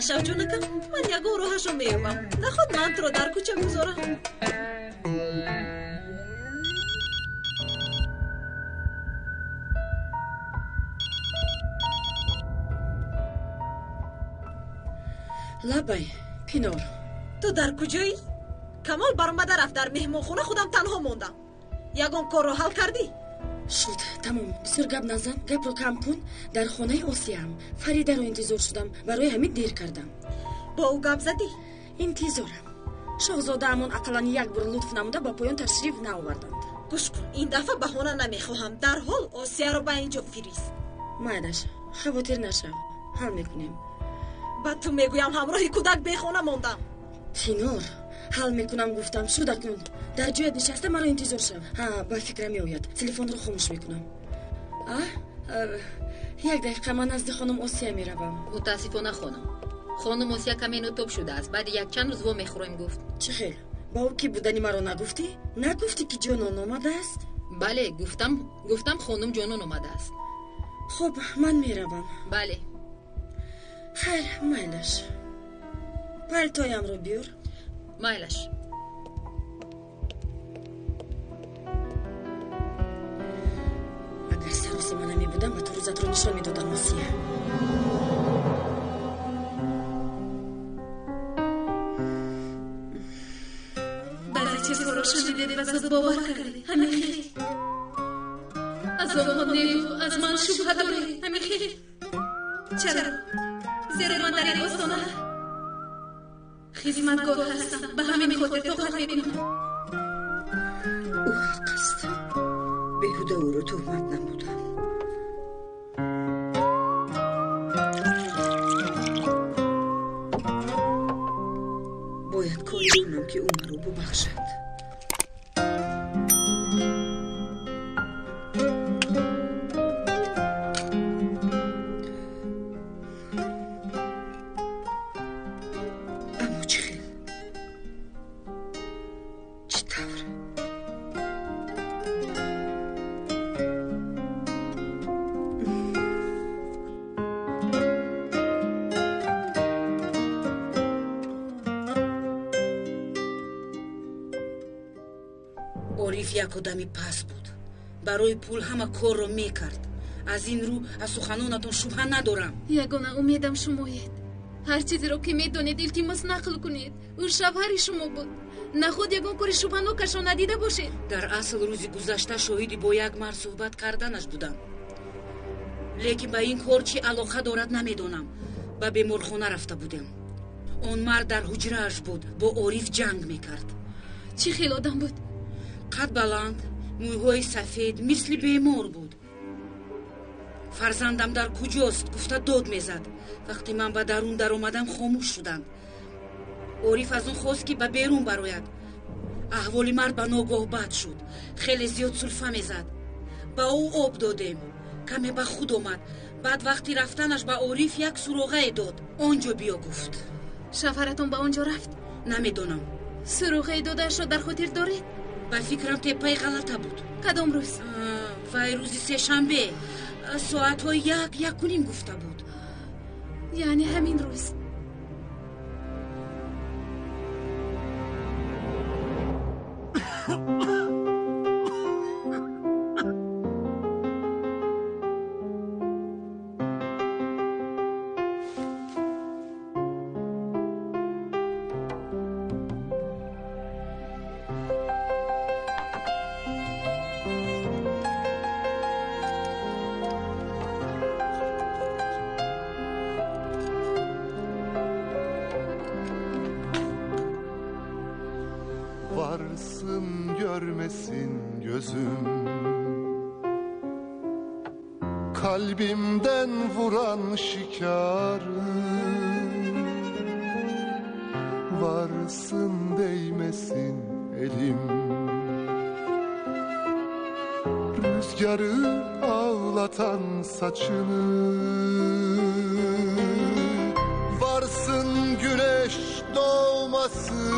нашав ҷонакам, ман ягон роҳашро меёбам. Наход ман туро дар кӯча гузорам. Лабай, Пинор. Ту дар куҷоӣ? Камол баромада рафт, дар меҳмонхона худам танҳо мондам. Ягон корро ҳал кардӣ? Шуд, тамом. Бисёр гап назан, гапро кам кун. Дар хонаи Осияам. Фаридаро интизор шудам, барои ҳамин дер кардам. Бо ӯ гап задӣ? Интизорам. Шоҳзодаамон ақаллан як бор лутф намуда ба поён ташриф наоварданд. Гӯш кун, ин дафъа баҳона намехоҳам. Дарҳол Осияро ба ин ҷо фирист. Майлаш, хавотир нашав, ҳал мекунем. Ба ту мегӯям, ҳамроҳи кӯдак бехона мондам. Тинор, ҳал мекунам гуфтам. Шуд акнун. Дар ҷоят нишаста маро интизор шав. Ҳа, ба фикрам меояд. Телефонро хомӯш мекунам. А? Як дақиқа, ман назди хонум Осия меравам. Мутаассифона хонум. Хонум Осия каме нотоб шудааст. Баъди якчанд рӯз во мехӯрем гуфт. Чӣ хел? Ба ӯ ки будани маро нагуфтӣ? Нагуфтӣ ки ҷонон омадааст? Бале, гуфтам, гуфтам хонум ҷонон омадааст. Хуб, ман меравам. Бале. Хайр, майлаш. Палтоямро биёр. Майлаш. Агар саросима намебудам, ба ту рӯзатро нишон медодам, Осия. Баъзе чизҳоро шунидед ва зуд бовар кардед. Ҳамин хел. Аз онҳо неву аз ман шубҳа доред. Ҳамин хел. Чаро? Зеро ман дар ин остона хизматгор ҳастам. Ба ҳамин хотир тоқат мекунам. Ӯ ҳақ аст. Беҳуда ӯро туҳмат намудам. Бояд коре кунам, ки ӯ маро бубахшад. Аммо чӣ хел? Чӣ тавр? Ориф як одами паст буд. Барои пул ҳама корро мекард. Аз ин рӯ аз суханонатон шубҳа надорам. Ягона умедам шумоед. Ҳар чизеро ки медонед, илтимос нақл кунед. Ӯ шавҳари шумо буд. Наход ягон кори шубҳанокашро надида бошед. Дар асл рӯзи гузашта шоҳиди бо як мард суҳбат карданаш будам. Лекин ба ин кор чӣ алоқа дорад намедонам. Ба беморхона рафта будем. Он мард дар ҳуҷрааш буд, бо Ориф ҷанг мекард. Чӣ хел одам буд? Қад баланд, мӯйҳои сафед, мисли бемор буд. Фарзандам дар куҷост гуфта дод мезад. Вақте ман ба дарун даромадам, хомӯш шуданд. Ориф аз он хост, ки ба берун барояд. Аҳволи мард ба ногоҳ бад шуд. Хеле зиёд сулфа мезад. Ба ӯ об додем. Каме ба худ омад. Баъд вақти рафтанаш ба Ориф як суроғае дод. Он ҷо биё гуфт. Шавҳаратон ба он ҷо рафт? Намедонам. Суроғаи додаашро дар хотир доред? Ба фикрам теппаи ғалата буд. Кадом рӯз? Вай рӯзи сешанбе, соатҳои 1, 1:30 гуфта буд. Яъне ҳамин рӯз. Varsın görmesin gözüm, kalbimden vuran şikarı. Varsın değmesin elim, rüzgarı ağlatan saçını. Varsın güneş doğmasın,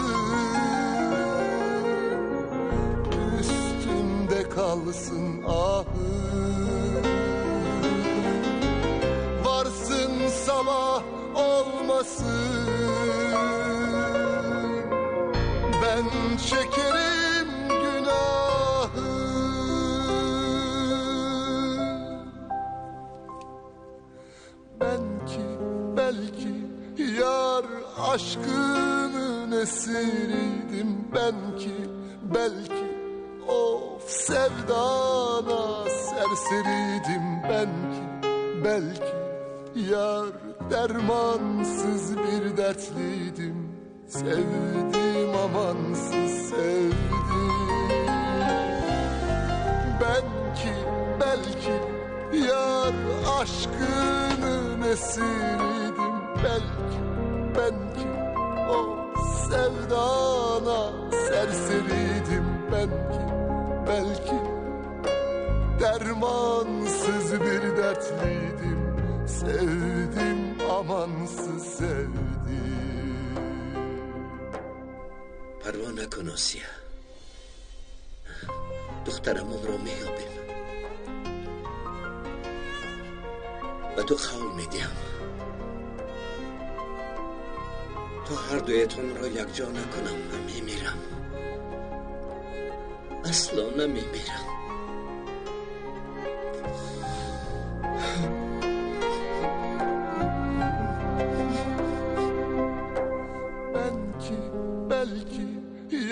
kalsın ahı. Varsın sabah olmasın, doğmasın. Ben çekerim günahı. Ben ki belki yar aşkının esiriydim. Ben ki belki of sevdana serseriydim. Ben ki belki yar dermansız bir dertliydim. Sevdim amansız sevdim. Ben ki belki yar aşkının esiriydim. Belki ben ki o sevdana serseriydim. Ben ki belki dermansız bir dertliydim. Sevdim amansız sevdim. Парво накун, Осия. Духтарамонро меёбем. Ба ту қавл медиҳам. То ҳар дуятонро якҷо накунам, намемирам. Асло намемирам. Ben ki belki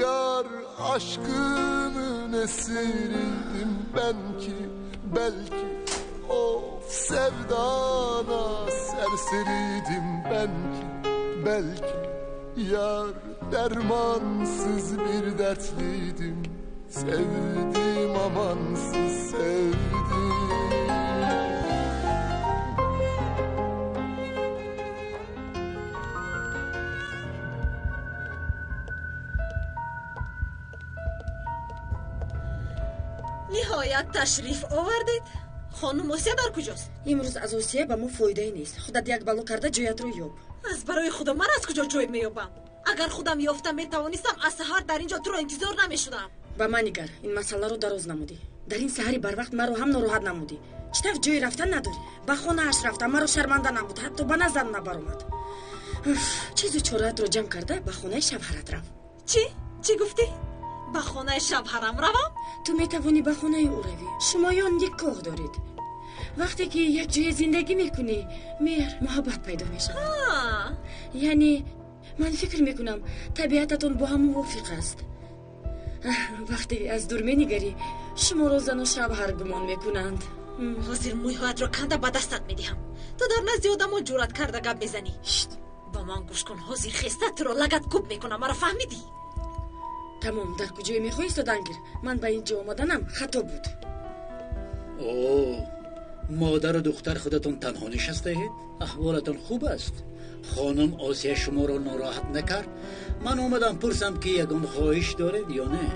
yar aşkının esiriydim. Ben ki belki of sevdana serseriydim. Ben ki belki yar dermansız bir dertliydim. Sevdim amansız sevdim. Ниҳоят ташриф овардед. Хонум Осия дар куҷост? Имрӯз аз Осия ба мо фоидае нест. Худат як бало карда ҷоятро ёб. Аз барои худо ман аз куҷо ҷой меёбам? Агар худам ёфта метавонистам, аз саҳар дар ин ҷо туро интизор намешудам. Ба ман нигар, ин масъаларо дароз намудӣ. Дар ин саҳари барвақт маро ҳам нороҳат намудӣ. Чӣ тавр ҷои рафтан надорӣ? Ба хонааш рафтам, маро шарманда намуд, ҳатто ба назарам набаромад. Чизу чораатро ҷамъ карда ба хонаи шавҳарат рав. Чӣ? Чӣ гуфтӣ? Ба хонаи шавҳарам равам? Ту метавонӣ ба хонаи ӯ равӣ. Шумоён никоҳ доред. Вақте ки як ҷоя зиндагӣ мекунӣ, меҳр, муҳаббат пайдо мешавад. Яъне ман фикр мекунам, табиататон бо ҳам мувофиқ аст. Вақте аз дур менигарӣ, шуморо зану шавҳар гумон мекунанд. Ҳозир мӯйҳоятро канда ба дастат медиҳам. Ту дар назди одамон ҷуръат карда гап мезанӣ. Ба ман гӯш кун, ҳозир хеста туро лагат кӯб мекунам. Маро фаҳмидӣ? Тамом, дар куҷое мехоҳӣ истодан гир. Ман ба ин ҷо омаданам хато буд. О, модару духтар худатон танҳо нишастаед? Аҳволатон хуб аст? Хонум Осия шуморо нороҳат накард? Ман омадам пурсам, ки ягон хоҳиш доред ё не?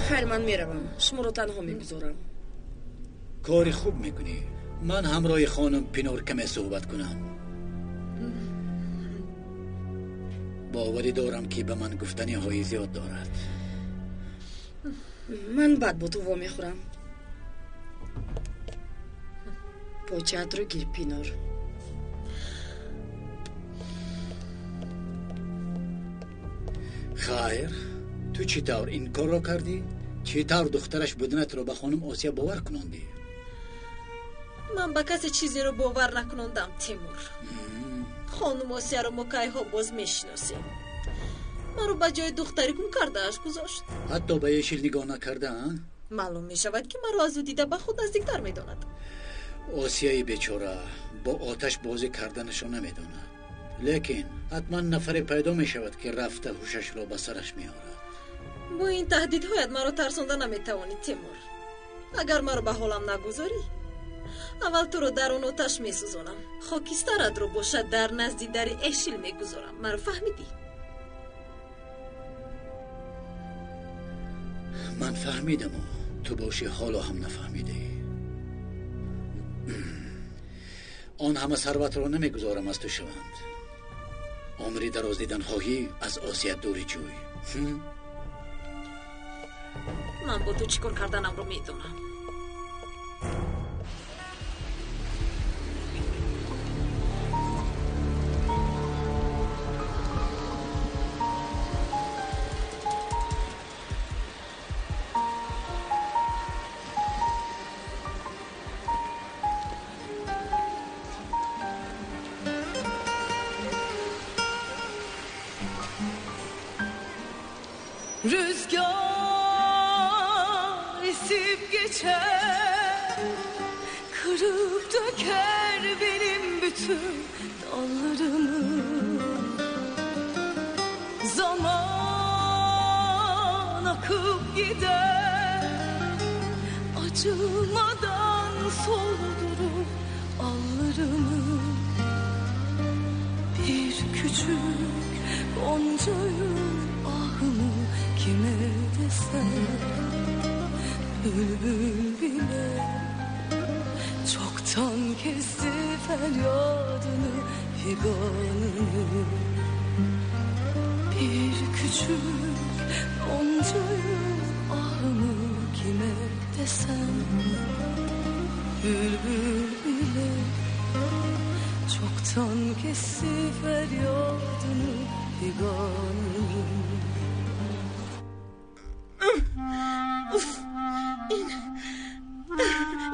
Хайр, ман меравам. Шуморо танҳо мегузорам. Кори хуб мекунӣ. Ман ҳамроҳи хонум Пинор каме суҳбат кунам. Боварӣ дорам, ки ба ман гуфтаниҳои зиёд дорад. Ман баъд бо ту вомехӯрам. Почаатро гир, Пинор. Хайр, ту чӣ тавр ин корро кардӣ? Чӣ тавр духтараш буданатро ба хонум Осия бовар кунондӣ? Ман ба касе чизеро бовар накунондам, Тимур. Хонум Осияро мо кайҳо боз мешиносем. Маро ба ҷои духтари гум кардааш гузошт. Ҳатто ба Эшил нигоҳ накарда, а? Маълум мешавад, ки маро аз ӯ дида ба худ наздиктар медонад. Осияи бечора бо оташ бозӣ карданашро намедонад. Лекин ҳатман нафаре пайдо мешавад, ки рафта ҳушашро ба сараш меорад. Бо ин таҳдидҳоят маро тарсонда наметавонӣ, Тимур. Агар маро ба ҳолам нагузорӣ, аввал туро дар он оташ месӯзонам. Хокистаратро бошад дар назди дари Эшил мегузорам. Маро фаҳмидӣ? Ман фаҳмидаму ту бошӣ ҳоло ҳам нафаҳмидӣ. Он ҳама сарватро намегузорам аз ту шаванд. Умри дароз дидан хоҳӣ, аз Осия дури ҷӯй. Ман бо ту чӣ кор карданамро медонам. Rüzgar esip geçer, kırıp döker benim bütün dallarımı. Zaman akıp gider, acımadan soldurup allarımı. Bir küçük goncayı ahımı kime desem, bülbül bile çoktan kesti feryadını, figanını. Bir küçük goncayı ahımı kime desem, bülbül bile çoktan kesti feryadını, figanını. Уф,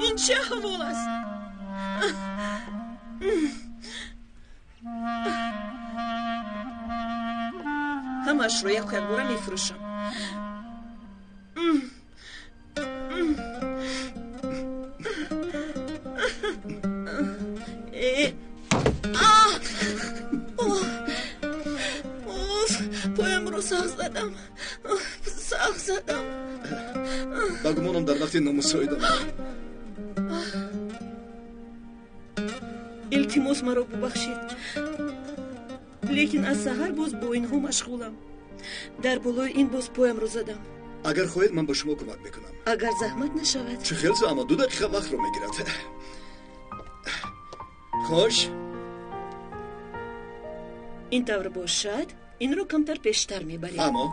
ин чӣ аҳвол аст? Ҳамаашро яку якбора мефурӯшам. Уф, поямро сахт задам, сахт задам. Ба гумонам дар вақти номусоидам. Илтимос, маро бубахшед, лекин аз саҳар боз бо инҳо машғулам. Дар болои ин боз поямро задам. Агар хоҳед, ман ба шумо кӯмак мекунам. Агар заҳмат нашавад. Чӣ хел заҳмат? 2 дақиқа вақтро мегирад. Хош, ин тавр бошад, инро камтар пештар мебарем. Аммо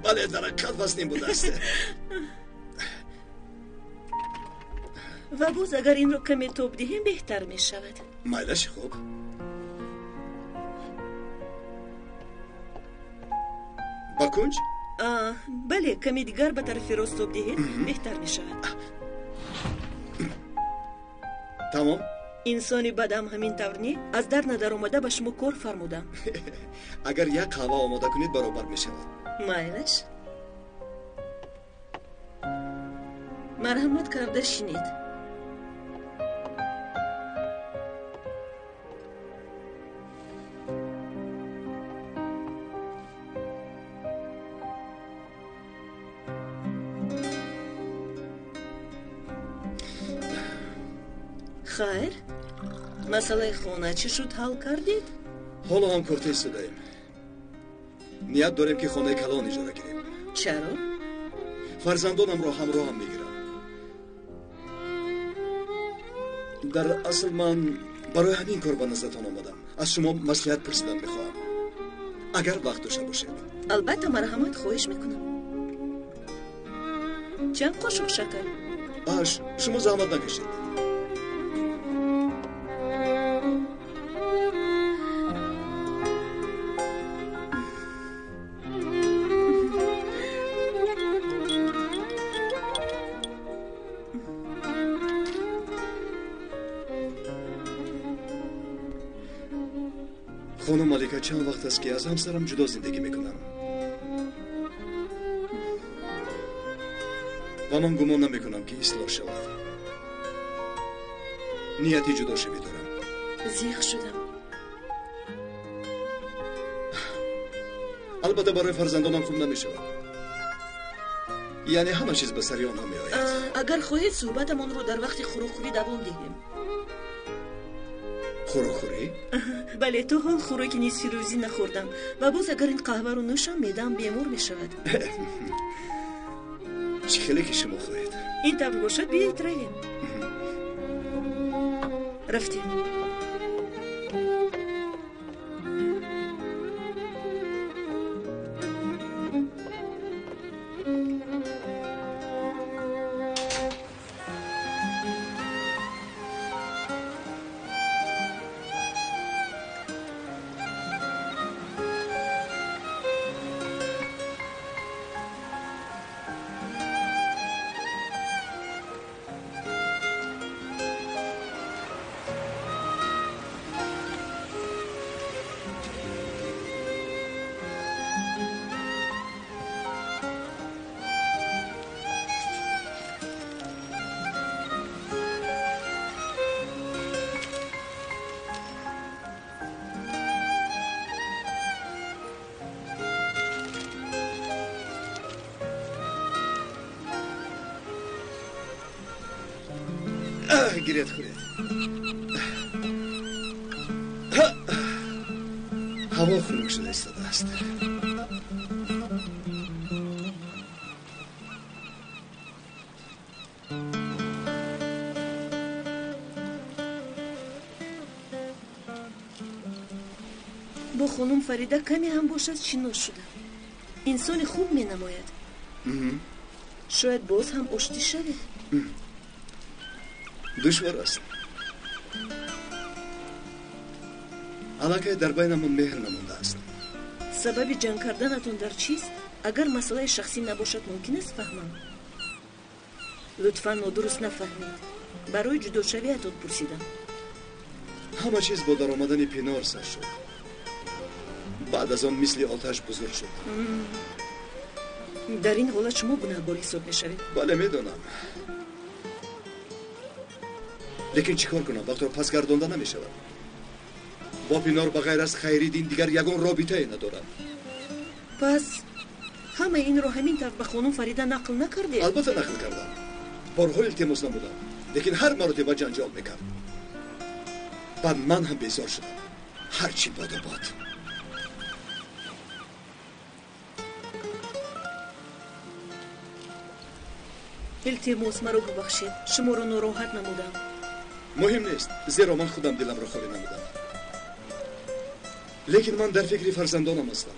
бале, дар ҳақиқат вазнин будааст. Ва боз агар инро каме тоб диҳем, беҳтар мешавад. Майлаш, хуб. Ба кунҷ? Бале, каме дигар ба тарафи рост тоб диҳед, беҳтар мешавад. Тамом. Инсони бадам ҳамин тавр не? Аз дар надаромада ба шумо кор фармудам. Агар як қаҳва омода кунед, баробар мешавад. Майлаш, марҳамат карда шинед. Хайр, масъалаи хона чӣ шуд, ҳал кардед? Ҳоло ҳам кофта истодаем. Ният дорем, ки хонаи калон иҷора гирем. Чаро? Фарзандонамро ҳамроҳам мегирам. Дар асл ман барои ҳамин кор ба наздатон омадам. Аз шумо маслиҳат пурсидан мехоҳам, агар вақт дошта бошед. Албатта, марҳамат, хоҳиш мекунам. Чанд қошуқ шакар? Шумо заҳмат накашед. Хонум Малика, чанд вақт аст, ки аз ҳамсарам ҷудо зиндагӣ мекунам ва ман гумон намекунам, ки ислоҳ шавад. Нияти ҷудошавӣ дорам. Зиқ шудам. Албатта, барои фарзандонам хуб намешавад. Яъне ҳама чиз ба сари онҳо меояд. Агар хоҳед, суҳбатамонро дар вақти хӯрокхӯрӣ давом диҳем. Хӯрокхӯрӣ? Бале, то ҳол хӯроки нисфирӯзӣ нахӯрдам ва боз агар ин қаҳваро нӯшам, меъдаам бемор мешавад. Чӣ хеле ки шумо хоҳед. Ин тавр бошад, биёед равем. Рафтем. Гиред, хӯред. Ҳаво хунук шуда истодааст. Бо хонум Фарида каме ҳам бошад шинос шудам. Инсони хуб менамояд. Шояд боз ҳам оштӣ шавед. Душвор аст. Аллакай дар байнамон меҳр намондааст. Сабаби ҷанг карданатон дар чист? Агар масъалаи шахсӣ набошад, мумкин аст фаҳмам? Лутфан нодуруст нафаҳмед. Барои ҷудошавиятон пурсидам. Ҳама чиз бо даромадани Пинор сар шуд. Баъд аз он мисли оташ бузург шуд. Дар ин ҳолат шумо гунаҳгор ҳисоб мешавед. Бале, медонам. Лекин чӣ кор кунам? Вақтро пас гардонда намешавад. Бо Пинор ба ғайр аз Хайриддин дигар ягон робитае надорам. Пас ҳамаи инро ҳамин тавр ба хонум Фарида нақл накардед? Албатта нақл кардам. Борҳо илтимос намудам, лекин ҳар маротиба ҷанҷол мекард. Баъд ман ҳам безор шудам. Ҳарчи бодо бод. Илтимос, маро бубахшед, шуморо нороҳат намудам. Муҳим нест, зеро ман худам диламро холӣ намудам. Лекин ман дар фикри фарзандонам ҳастам.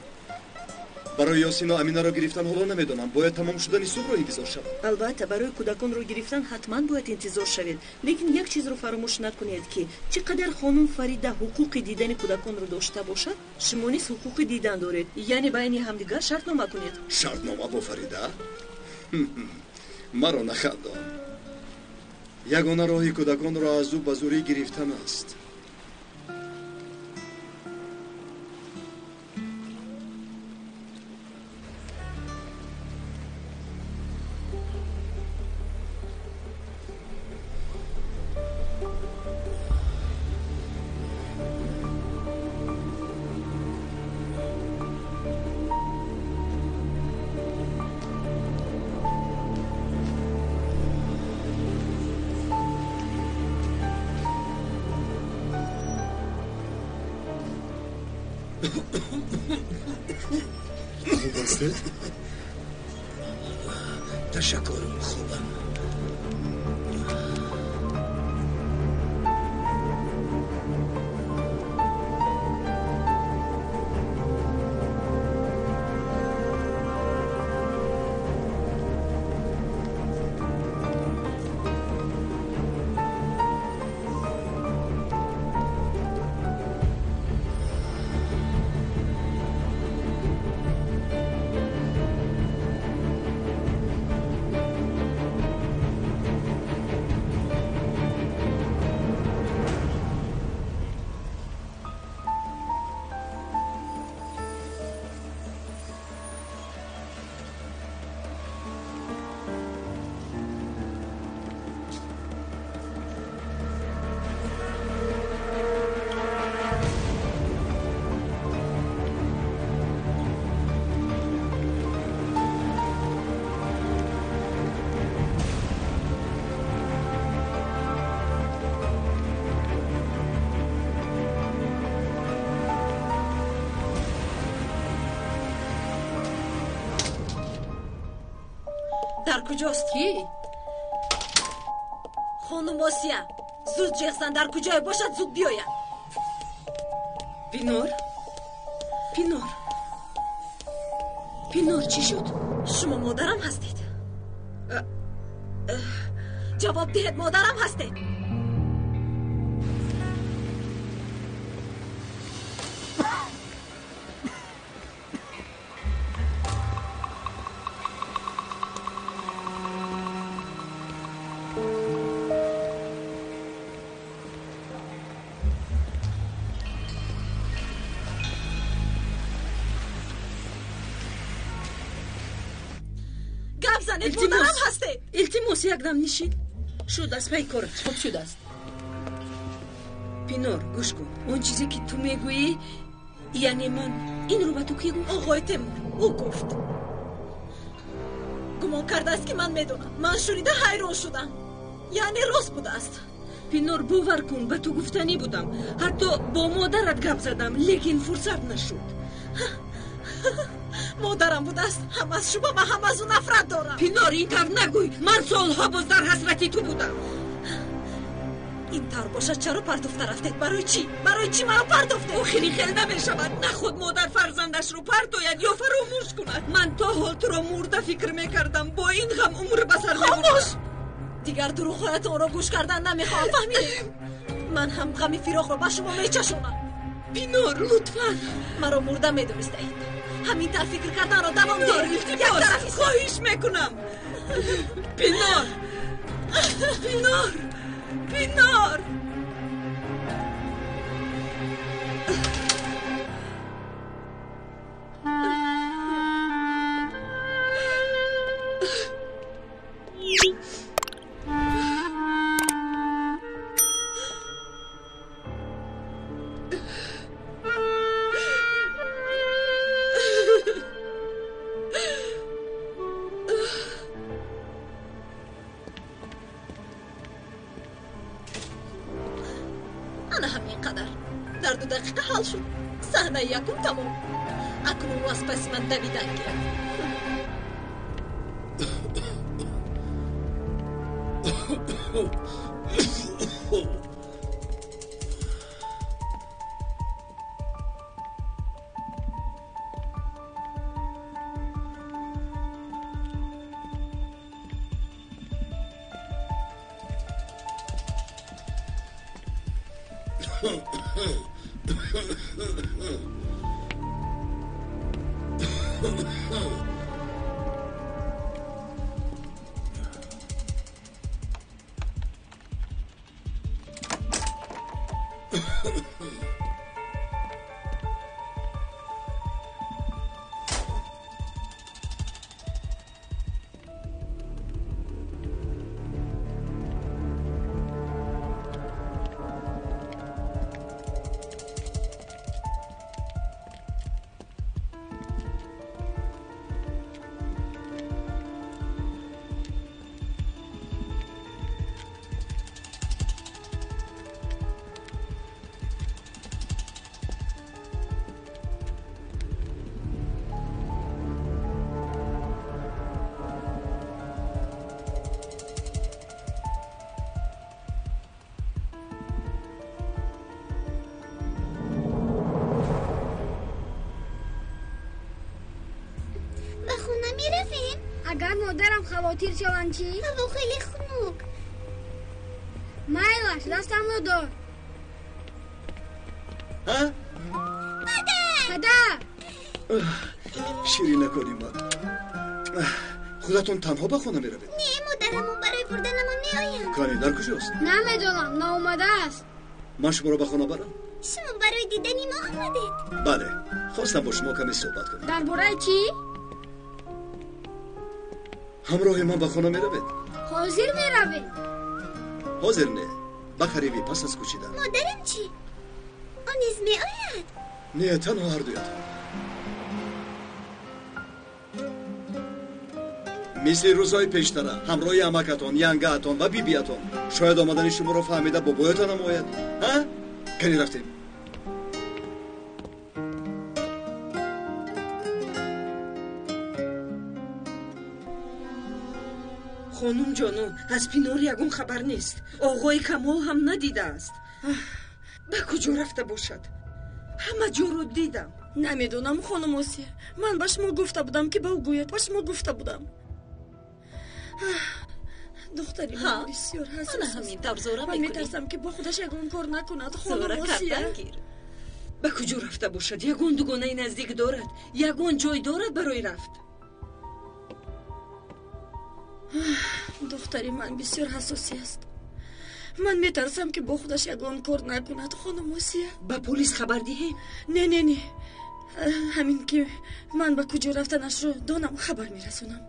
Барои Ёсину Аминаро гирифтан ҳоло намедонам. Бояд тамом шудани судро интизор шавам. Албатта, барои кӯдаконро гирифтан ҳатман бояд интизор шавед. Лекин як чизро фаромӯш накунед, ки чӣ қадар хонум Фарида ҳуқуқи дидани кӯдаконро дошта бошад, шумо низ ҳуқуқи дидан доред. Яъне байни ҳамдигар шартнома кунед. Шартнома бо Фарида? Маро нахандон. Ягона роҳи кӯдаконро аз ӯ ба зӯрӣ гирифтан аст. Хуб ҳастед? Ташаккур, хубам. Дар куҷост? Кӣ? Хонум Осия, зуд ҷеғзан, дар куҷое бошад, зуд биёяд. Пинор, Пинор, Пинор, чӣ шуд? Шумо модарам ҳастед. Ҷавоб диҳед, модарам ҳастед. Модарам ҳастед. Илтимос, якдам нишин. Шуд аз пай корат. Хуб шудааст. Пинор, гӯш кун. Он чизе ки ту мегӯӣ, яъне ман инро ба ту кӣ гуфт? Оғои Темур, ӯ гуфт. Гумон кардааст ки ман медонам. Ман шунида ҳайрон шудам. Яъне рост будааст. Пинор, бовар кун, ба ту гуфтанӣ будам. Ҳатто бо модарат гап задам, лекин фурсат нашуд. Модарам будааст. Ҳам аз шумо ва ҳам аз ӯ нафрат дорам. Пинор, ин тавр нагӯй. Ман солҳо боз дар ҳасрати ту будам. Ин тавр бошад, чаро партофта рафтед? Барои чӣ? Барои чӣ маро партофтед? Охир ин хел намешавад. На худ модар фарзандашро партояд ё фаромӯш кунад. Ман то ҳол туро мурда фикр мекардам. Бо ин ғам умр ба сар мебурдам. Хомӯш! Дигар дурӯғҳоятонро гӯш кардан намехоҳам, фаҳмидед? Ман ҳам ғами фироқро ба шумо мечашонам. Пинор, лутфан. Маро мурда медонистаед. Ҳамин тавр фикр карданро давом диҳед. Илтимос, хоҳиш мекунам. Пинор, Пинор, Пинор. Ана ҳамин қадар. Дар 2 дақиқа ҳал шуд. Саҳнаи якум тамом. Акнун ӯ аз паси ман давидан гирад. Агар модарам хавотир шаванд чӣ? Ҳаво хеле хунук. Майлаш, дастамро дор. Падар! Падар! Ширинакони ман, худатон танҳо ба хона меравед? Не, модарамон барои бурданамон меоянд. Кани дар куҷост? Намедонам, наомадааст. Ман шуморо ба хона барам? Шумо барои дидани мо омадед? Бале, хостам бо шумо каме суҳбат кунам. Дар бораи чӣ? Ҳамроҳи ман ба хона меравед? Ҳозир меравед? Ҳозир не, ба қарибӣ пас аз кӯчидан. Модарам чӣ? Ӯ низ меояд? Не, танҳо ҳардуятон. Мисли рӯзҳои пештара ҳамроҳи амакатон, янгаатон ва бибиятон. Шояд омадани шуморо фаҳмида бобоятонам ояд. Ҳа? Кани рафтем. Хонум ҷонон, аз Пинор ягон хабар нест. Оғои Камол ҳам надидааст. Ба куҷо рафта бошад? Ҳама ҷоро дидам. Намедонам, хонум Осия. Ман ба шумо гуфта будам, ки ба ӯ гӯяд. Ба шумо гуфта будам. Духтари ман бисёр ҳассос аст. Ман метарсам, ки бо худаш ягон кор накунад. Хонум Осия. Ба куҷо рафта бошад? Ягон дугонаи наздик дорад? Ягон ҷой дорад барои рафт? Духтари ман бисёр ҳассосӣ аст. Ман метарсам, ки бо худаш ягон кор накунад, хонум Осия. Ба полис хабар диҳем? Не, не, не. Ҳамин ки ман ба куҷо рафтанашро донам, хабар мерасонам.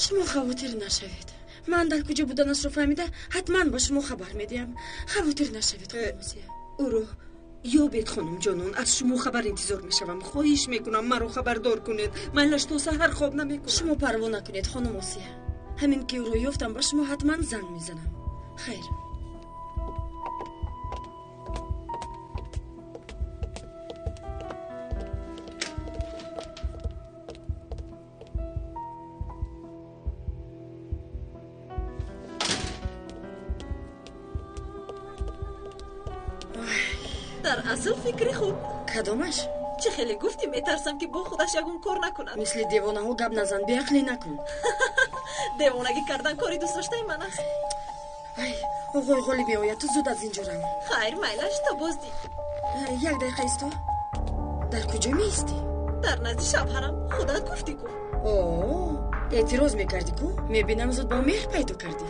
Шумо хавотир нашавед. Ман дар куҷо буданашро фаҳмида, ҳатман ба шумо хабар медиҳам. Хавотир нашавед, хонум Осия. Ӯро ёбед, хонум ҷонон. Аз шумо хабар интизор мешавам. Хоҳиш мекунам, маро хабардор кунед. Майлаш то саҳар хоб намекунам. Шумо парво накунед, хонум Осия. Ҳамин ки ӯро ёфтам, ба шумо ҳатман занг мезанам. Хайр. Дар асл фикри хуб. Кадомаш? Чӣ хеле гуфтӣ, метарсам, ки бо худаш ягон кор накунад. Мисли девонаҳо гап назан, беақлӣ накун. Девонагӣ кардан кори дӯстдоштаи ман аст. Ай, оғои Ғолиб меояд, ту зуд аз ин ҷо рав. Хайр, майлаш, то боздид. Як дақиқа исто. Дар куҷо меистӣ? Дар назди шавҳарам. Худат гуфтӣ ку. О, эътироз мекардӣ ку? Мебинам, зуд бо меҳр пайдо кардӣ.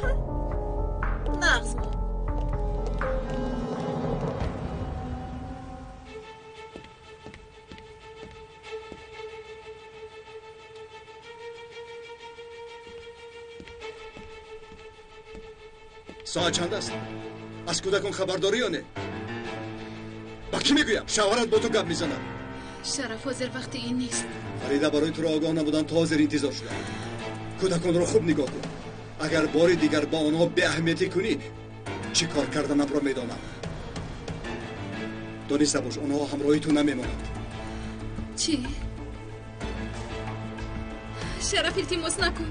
Нағз мо. Соат чанд аст? Аз кӯдакон хабардорӣ ё не? Ба кӣ мегӯям? Шавҳарат бо ту гап мезанад. Шараф, ҳозир вақти ин нест. Фарида, барои туро огоҳ набудан то ҳозир интизор шудам. Кӯдаконро хуб нигоҳ кун. Агар бори дигар ба онҳо беаҳамиятӣ кунӣ, чӣ кор карданамро медонам. Дониста бош, онҳо ҳамроҳи ту намемонанд. Чӣ? Шараф, илтимос накун.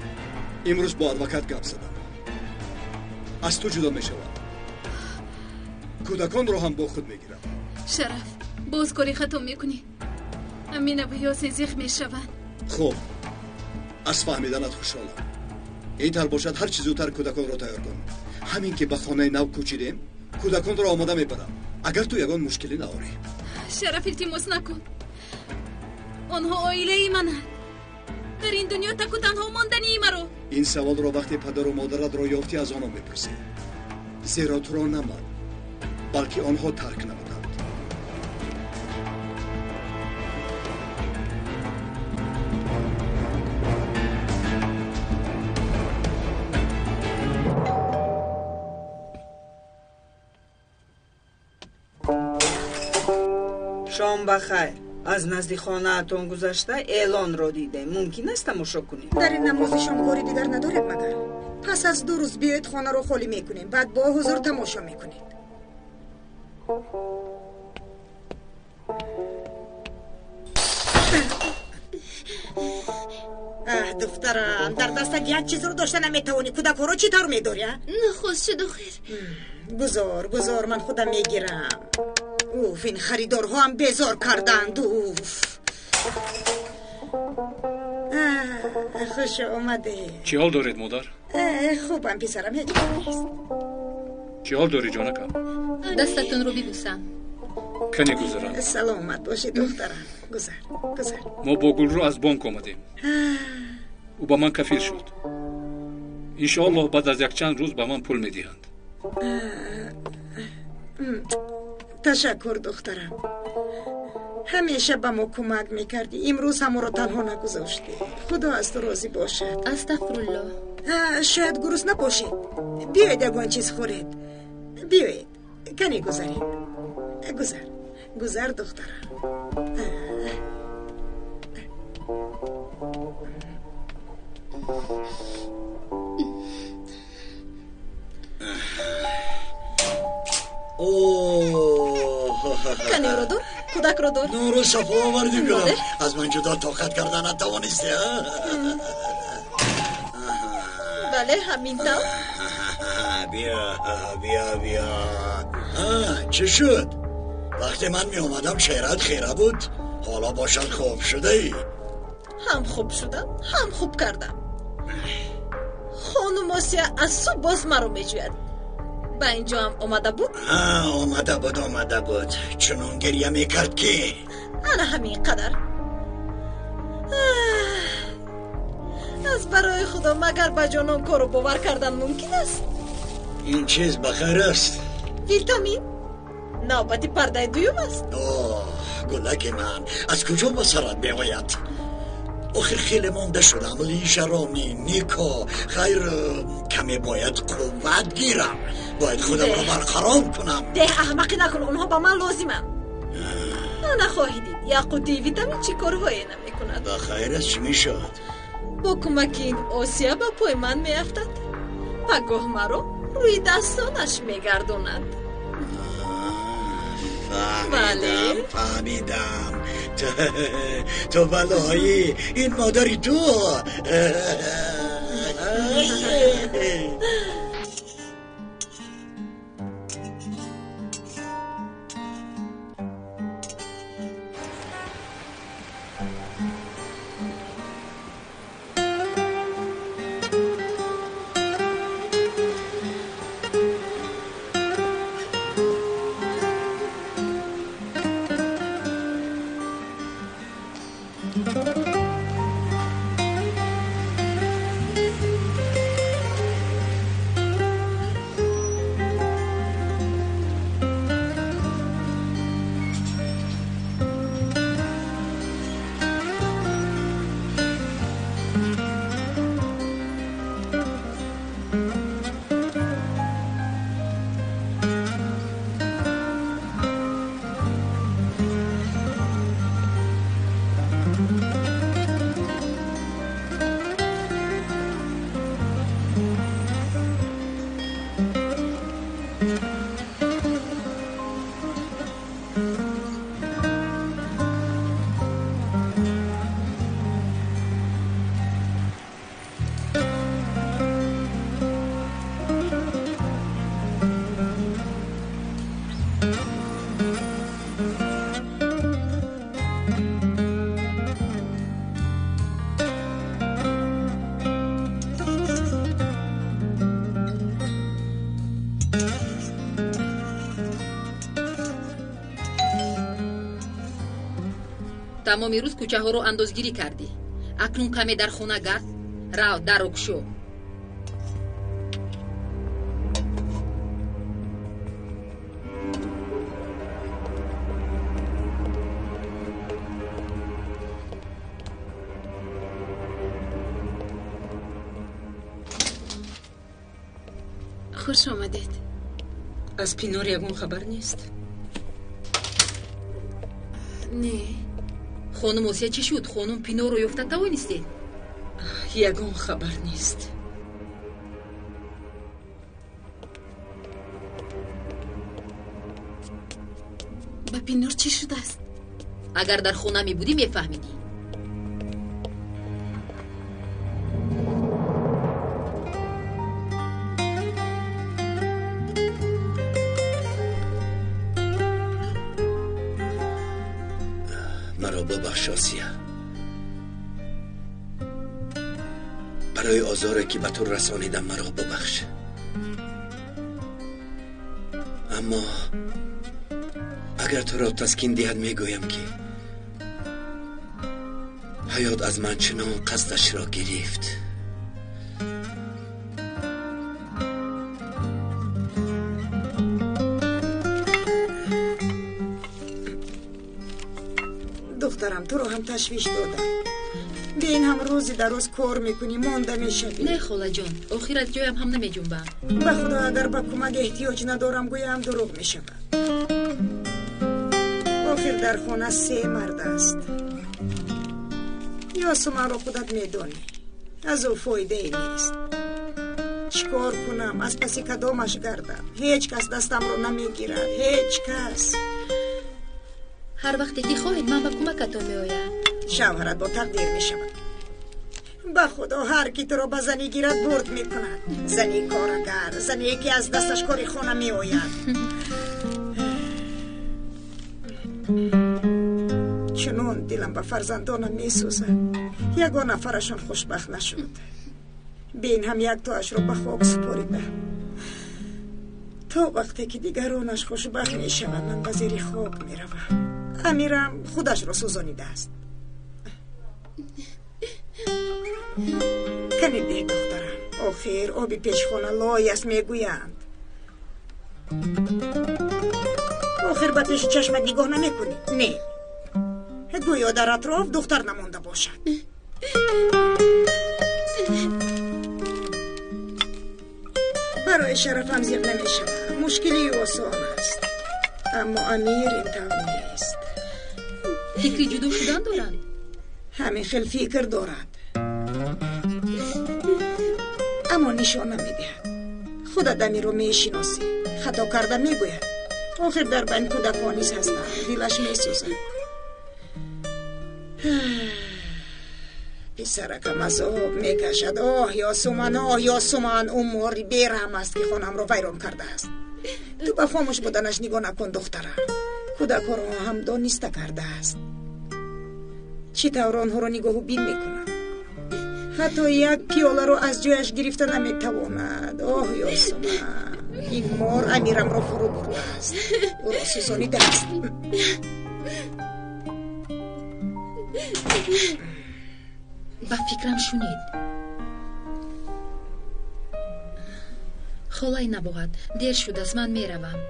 Имрӯз бо адвокат гап задам. Аз ту ҷудо мешавам. Кӯдаконро ҳам бо худ мегирам. Шараф, боз кори хато мекунӣ. Амина ва Ёсин зиқ мешаванд. Хуб, аз фаҳмиданат хушҳолам. Ин тар бошад, ҳар чӣ зудтар кӯдаконро тайёр кун. Ҳамин ки ба хонаи нав кӯчидем, кӯдаконро омода мебарам. Агар ту ягон мушкилӣ наорӣ. Шараф, илтимос накун. Онҳо оилаи мананд. Дар ин дунё таку танҳо мондании маро. Ин саволро вақте падару модаратро ёфтӣ, аз онҳо мепурсӣ. Зеро туро на ман, балки онҳо тарк намуданд. Шом ба хайр. Аз назди хонаатон гузашта эълонро дидем. Мумкин аст тамошо кунем? Дар ин намози шомгорӣ дигар надоред магар? Пас аз 2 рӯз биёед, хонаро холӣ мекунем, баъд бо ҳузур тамошо мекунед. Аҳ, духтарам, дар дастат як чизро дошта наметавонӣ. Кӯдакҳоро чӣ тавр медорӣ, а? Нахост шуд охир. Гузор, гузор, ман худам мегирам. Уф, ин харидорҳо ҳам безор карданд. Уф. Хуш омадед. Чӣ ҳол доред, модар? Хубам, писарам, ҳеҷ гап нест. Чӣ ҳол дорӣ, ҷонакам? Дастатонро бибӯсам. Кане гузарам. Саломат бошӣ, духтарам. Гузар, гузар. Мо бо Гулрӯ аз бонк омадем. Ӯ ба ман кафил шуд. Иншоаллоҳ баъд аз якчанд рӯз ба ман пул медиҳанд. Ташаккур, духтарам. Ҳамеша ба мо кӯмак мекардӣ. Имрӯз ҳаморо танҳо нагузоштӣ. Худо аз ту розӣ бошад. Астағфируллоҳ. Шояд гурусна бошед. Биёед ягон чиз хӯред. Биёед, кане гузаред. Гузар, гузар, духтарам. Канеро дор, кӯдакро дор. Нуру сафо овардӣ кунам. Аз ман ҷудо тоқат карда натавонистӣ, а? Бале, ҳамин тавр. Биё, биё, биё. Чӣ шуд? Вақте ман меомадам чеҳрат хира буд, ҳоло бошад хуб шудаӣ. Ҳам хуб шудам, ҳам хуб кардам. Хонум Осия аз субҳ боз маро меҷӯяд. Ба инҷо ҳам омада буд? Омада буд, омада буд. Чунон гиря мекард ки. Ана ҳамин қадар. Аз барои Худо, магар ба ҷонон кору бовар кардан мумкин аст? Ин чиз ба хайр аст. Витамин навбати пардаи дуюм аст. Оҳ, гулаки ман, аз куҷо ба сарат меояд? Охир хеле монда шудам. Лижаронӣ, никоҳ, хайр, каме бояд қувват гирам. Бояд худамро барқарор кунам. Деҳ, аҳмақӣ накун, онҳо ба ман лозиманд. Нахоҳӣ дид, як қутии витамин чӣ корҳое намекунад. Ба хайр аст, чӣ мешавад? Бо кӯмаки ин Осия ба пои ман меафтад. Пагоҳ маро рӯи дастонаш мегардонад. Фаҳмидам, фаҳмидам. Ту балоӣ, ин модари ту. Тамоми рӯз кӯчаҳоро андозгирӣ кардӣ. Акнун каме дар хона гард, рав дару кушо. Хуш омадед. Аз Пинор ягон хабар нест? Не. Хонум Осия чӣ шуд? Хонум Пинорро ёфта тавонистед? Ягон хабар нест. Ба Пинор чӣ шудааст? Агар дар хона мебудӣ, мефаҳмидӣ. Маро бубахш, Осия. Барои озоре ки ба ту расонидам, маро бубахш. Аммо агар туро таскин диҳад, мегӯям ки ҳаёт аз ман чунон қасдашро гирифт. Духтарам, туро ҳам ташвиш додам. Бин, ҳам рӯзи дар рӯз кор мекунӣ, монда мешавӣ. Не, холаҷон, охир аз ҷоям ҳам намеҷунбам. Ба Худо, агар ба кӯмак эҳтиёҷ надорам гӯям, дурӯғ мешавад. Охир дар хона се мард аст. Ёсуманро худат медонӣ, аз ӯ фоидае нест. Чӣ кор кунам? Аз паси кадомаш гардам? Ҳеҷ кас дастамро намегирад, ҳеҷ кас. Ҳар вақте ки хоҳед, ман ба кӯмакатон меоям. Шавҳарат бо тақдир мешавад. Ба худо ҳар ки туро ба занӣ гирад бурд мекунад. Зани корагар, зане ки аз дасташ кори хона меояд. Чунон дилам ба фарзандонам месӯзад. Ягон нафарашон хушбахт нашуд. Бин ҳам яктоашро ба хок супорида. То вақте ки дигаронаш хушбахт мешаванд, ман ба зери хок меравам. Амирам худашро сӯзонидааст. Кане деҳ духтарам, охир оби пешхона лой аст мегӯянд. Охир ба пеши чашмат нигоҳ намекунӣ? Не, гӯё дар атроф духтар намонда бошад. Барои шарафам зиқ намешавам. Мушкили осон аст, аммо Амир ин тавр нест. Фикри ҷудо шудан доранд? Ҳамин хел фикр дорад, аммо нишон намедиҳад. Худат Амирро мешиносӣ. Хато карда мегӯяд. Охир дар байн кӯдакон низ ҳастанд. Дилаш месӯзад. Писаракам азоб мекашад. Оҳ, Ёсуман, оҳ, Ёсуман, ӯ мори бераҳм аст ки хонамро вайрон кардааст. Ту ба хомӯш буданаш нигоҳ накун, духтарам. Кӯдакҳоро ҳам дониста кардааст. Чӣ тавр онҳоро нигоҳу бин мекунад? Ҳатто як пиёларо аз ҷояш гирифта наметавонад. Оҳ, Ёсуман, ин мор Амирамро фурӯ бурдааст. Ӯро сӯзонидааст. Ба фикрам шунид. Холаи набоҳат, дер шудааст, ман меравам.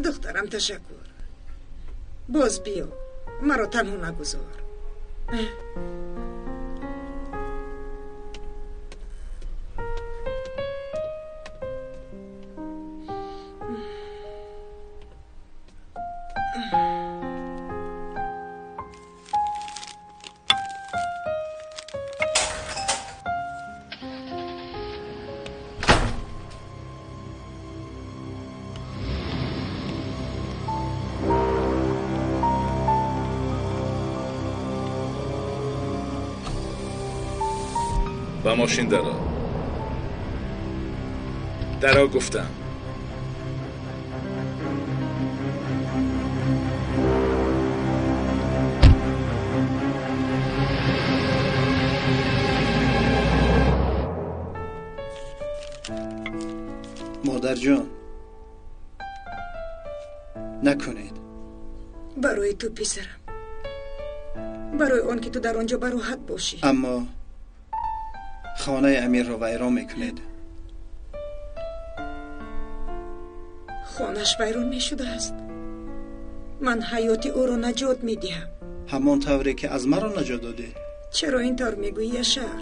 Духтарам, ташаккур. Боз биё, маро танҳо нагузор. Ба мошин даро. Даро гуфтам. Модарҷон, накунед. Барои ту писарам, барои он ки ту дар он ҷо бароҳат бошӣ. Аммо хонаи Амирро вайрон мекунед. Хонаш вайрон мешудааст. Ман ҳаёти ӯро наҷот медиҳам. Ҳамон тавре ки аз маро наҷот додед. Чаро ин тавр мегӯӣ, Яшар?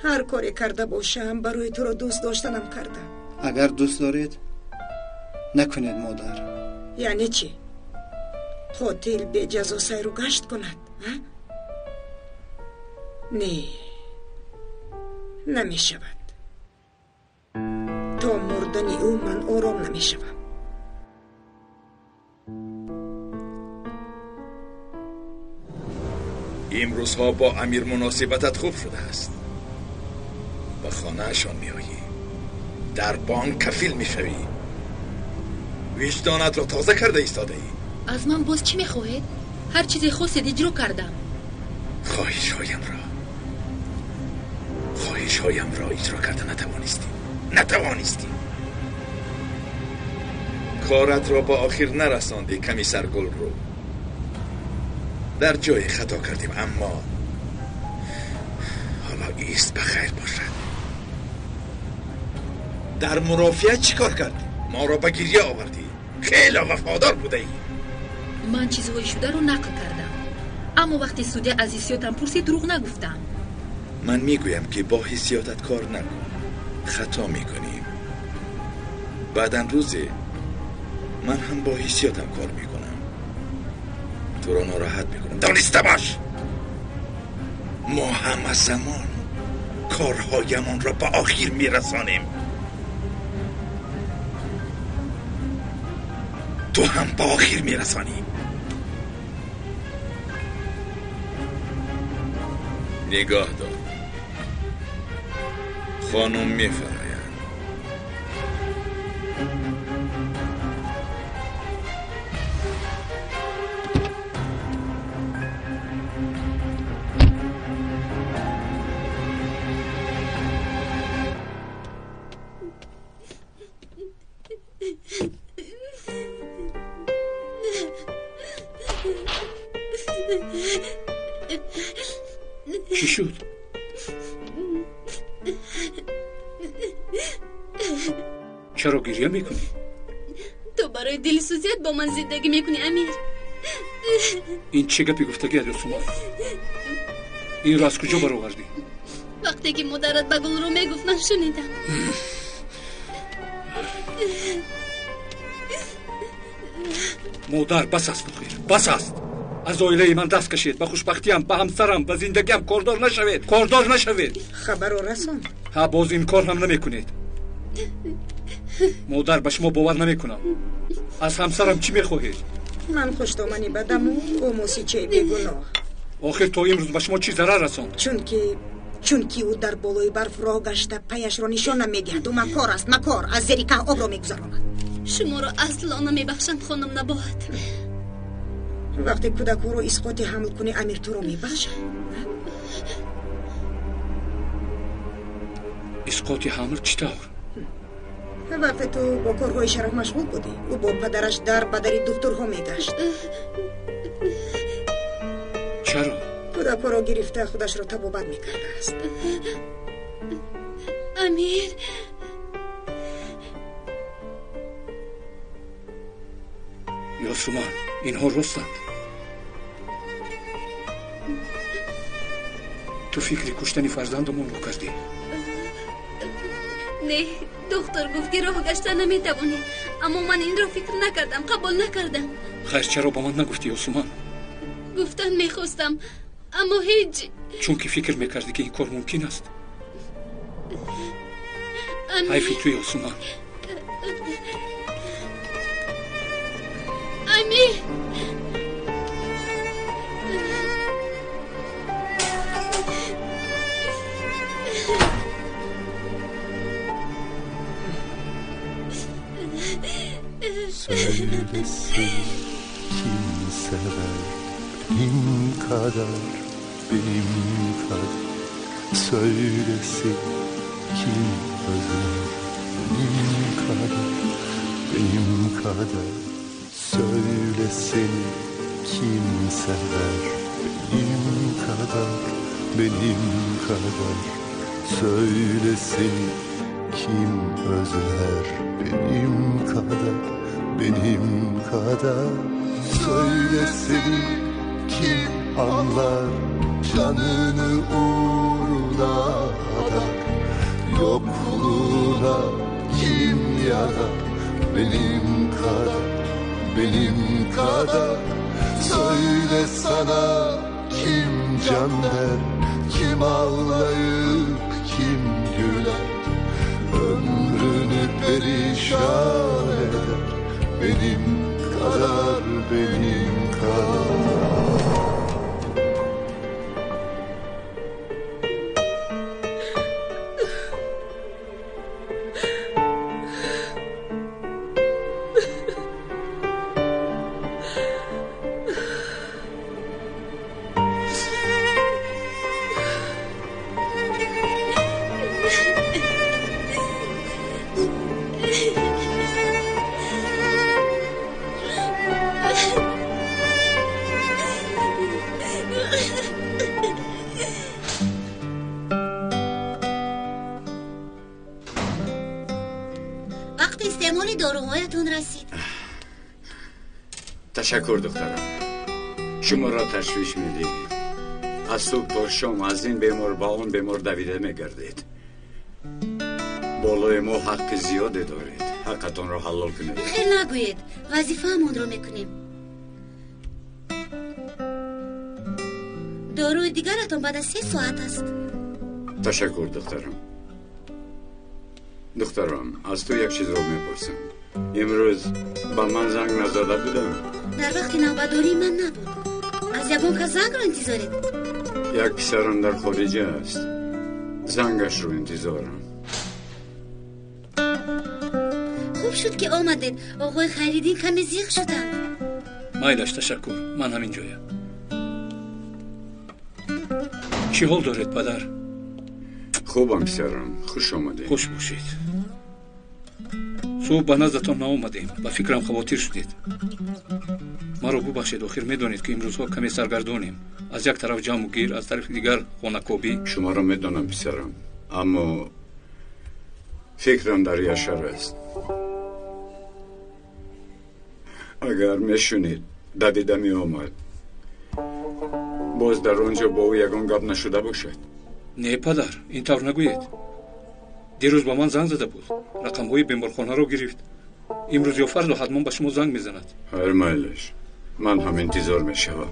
Ҳар коре карда бошам, барои туро дӯст доштанам кардам. Агар дӯст доред, накунед, модар. Яъне чӣ? Қотил беҷазо сайру гашт кунад? Не, намешавад. То мурдани ӯ ман ором намешавам. Имрӯзҳо бо Амир муносибатат хуб шудааст. Ба хонаашон меоӣ, дар бонк кафил мешавӣ, виҷдонатро тоза карда истодаӣ. Аз ман боз чӣ мехоҳед? Ҳар чизе хостед иҷро кардам. Хоҳишҳоямро иҷро карда натавонистӣ. Натавонистӣ. Коратро ба охир нарасондӣ, ками саргулрӯ. Дар ҷое хато кардем, аммо ҳоло ист ба хайр бошад. Дар мурофиа чӣ кор кардӣ? Моро ба гирья овардӣ. Хеле вафодор будаӣ. Ман чизҳои шударо нақл кардам, аммо вақте судя аз ҳиссиётам пурсид, дурӯғ нагуфтам. Ман мегӯям ки бо ҳиссиётат кор накун, хато мекунӣ. Баъдан рӯзе ман ҳам бо ҳиссиётам кор мекунам, туро нороҳат мекунам. Дониста бош, мо ҳама замон корҳоямонро ба охир мерасонем. Ту ҳам ба охир мерасонӣ. Нигоҳ дор. Хонум мефароянд. Чӣ шуд? Чаро гирья мекунӣ? Ту барои дилсӯзият бо ман зиндагӣ мекунӣ, Амир. Ин чӣ гапи гуфтагиат, Ёсуман? Инро аз куҷо баровардӣ? Вақте ки модарат ба Гулрӯ мегуфт, ман шунидам. Модар, бас аст, охир, бас аст. Аз оилаи ман даст кашед, ба хушбахтиям, ба ҳамсарам, ба зиндагиам кордор нашавед, кордор нашавед. Хабарро расон. Ҳа, боз инкор ҳам намекунед. Модар, ба шумо бовар намекунам. Аз ҳамсарам чӣ мехоҳед? Ман хушдоманӣ бадаму ӯ мусичаи бегуноҳ. Охир то имрӯз ба шумо чӣ зарар расонд? Чунки ӯ дар болои барф роҳ гашта паяшро нишон намедиҳад. Ӯ макор аст, макор, аз зери каҳ обро мегузаронад. Шуморо асло намебахшам, хонум Набоҳат. Вақте кӯдакҳоро исқоти ҳамл кунӣ, Амир туро мебахшад. Исқоти ҳамл чӣ тавр? Вақте ту бо корҳои шараф машғул будӣ, ӯ бо падараш дар ба дари духтурҳо мегашт. Чаро? Кӯдакҳоро гирифта худашро табобат мекардааст. Амир, Ёсуман, инҳо ростанд. Ту фикри куштани фарзандамонро кардӣ? Не, доктор гуфт ки роҳ гашта наметавонӣ, аммо ман инро фикр накардам, қабул накардам. Хайр, чаро ба ман нагуфтӣ, Ёсуман? Гуфтан мехостам, аммо ҳеҷ. Чунки фикр мекардӣ ки ин кор мумкин аст. Ҳайфи ту, Ёсуман. Амир! Söylesin kim sever benim kadar, benim kadar. Söylesin kim özler benim kadar, benim kadar. Söylesin kim sever benim kadar, benim kadar. Söylesin kim özler benim kadar, benim kadar. Söylesin kim anlar canını uğruna adar. Yokluğuna kim yanar benim kadar, benim kadar. Söyle sana kim can der, kim ağlayıp kim güler. Ömrünü perişan eder benim kadar, benim kadar. Ташаккур, духтарам. Шуморо ташвиш медиҳем. Аз субҳ то шом аз ин бемор ба он бемор давида мегардед. Болои мо ҳаққи зиёде доред. Ҳаққатонро ҳалол кунед. Хел нагӯед, вазифаамонро мекунем. Доруи дигаратон баъд аз 3 соат аст. Ташаккур, духтарам. Духтарам, аз ту як чизро мепурсам. Имрӯз ба ман занг назада будам? Дар вақти навбатдории ман набуд. Аз ягон кас зангро интизоред? Як писарам дар хориҷа аст. Зангашро интизорам. Хуб шуд, ки омадед. Оғои Хайриддин каме зиқ шуданд. Майлаш, ташаккур. Ман ҳамин ҷоям. Чӣ ҳол доред, падар? Хубам, писарам. Хуш омадед. Хуш бошед. Субҳ ба наздатон наомадем. Ба фикрам хавотир шудед. Маро бубахшед, охир медонед, ки имрӯзҳо каме саргардонем. Аз як тараф ҷамъу гир, аз тарафи дигар хонакобӣ. Шуморо медонам, писарам, аммо фикрам дар Яшар аст. Агар мешунид, давида меомад. Боз дар он ҷо бо ӯ ягон гап нашуда бошад. Не, падар, ин тавр нагӯед. Дирӯз ба ман занг зада буд. Рақамҳои беморхонаро гирифт. Имрӯз ё фардо ҳатман ба шумо занг мезанад. Хайр, майлаш. Ман ҳам интизор мешавам.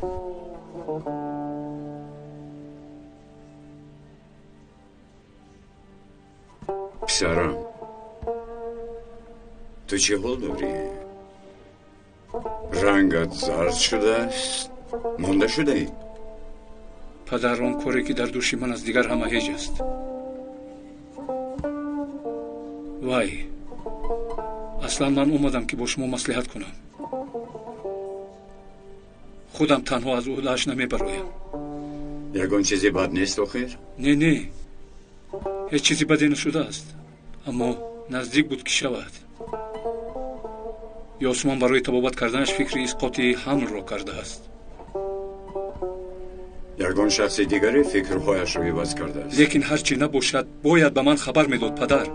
Писарам, ту чӣ ҳол дорӣ? Рангат зард шудааст? Монда шудаӣ? Падар, он коре, ки дар дӯши ман аст, дигар ҳама ҳеҷ аст. Вай, аслан ман омадам, ки бо шумо маслиҳат кунам. Худам танҳо аз ӯҳдааш намебароям. Ягон чизи бад нест охир? Не, не, ҳеҷ чизи баде нашудааст, аммо наздик буд, ки шавад. Ёсуман барои табобат карданаш фикри исқоти ҳамлро кардааст. Ягон шахси дигаре фикрҳояшро иваз кардааст. Лекин ҳар чӣ набошад, бояд ба ман хабар медод, падар.